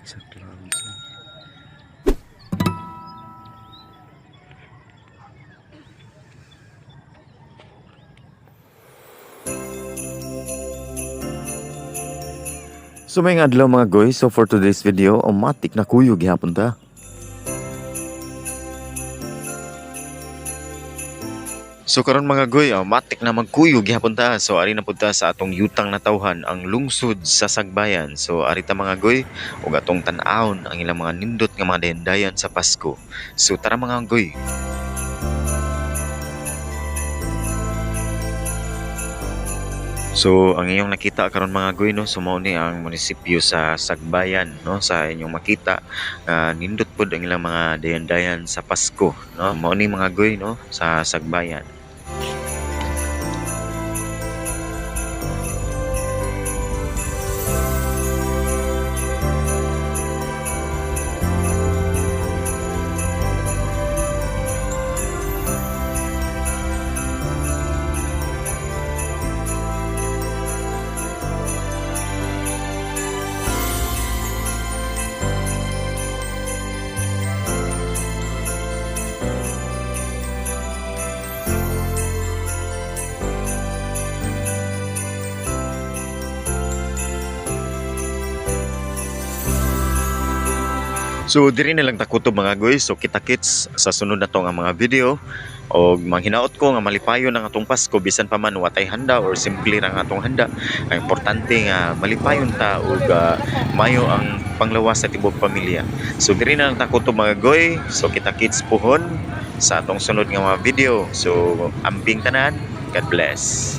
Sa clouds. So may adlaw, mga goy, so for today's video, automatic na kuyog gihapon ta. So karon, mga goy, matik na magkuyog gihapon ta. So ari na pud ta sa atong yutang natawhan, ang lungsod sa Sagbayan. So ari ta, mga goy, ug atong tan-awon ang ilang mga nindot nga mga dayandayan sa Pasko. So tara, mga goy. So ang inyong nakita karon, mga goy, no, so mao ni ang munisipyo sa Sagbayan, no, sa inyong makita nindot pud ang ilang mga dayandayan sa Pasko, no. Mao ni, mga goy, no, sa Sagbayan. So diri na lang takutob, mga goy. So kita-kits sa sunod na ang mga video. Og manghinaot ko nga malipayon ang atong Pasko bisan pa man watay handa or simple ra ang atong handa. Ang importante nga malipayon ta ug mayo ang panglawas sa tibuok pamilya. So diri na lang takutob, mga goy. So kita-kits puhon sa atong sunod nga mga video. So amping tanan. God bless.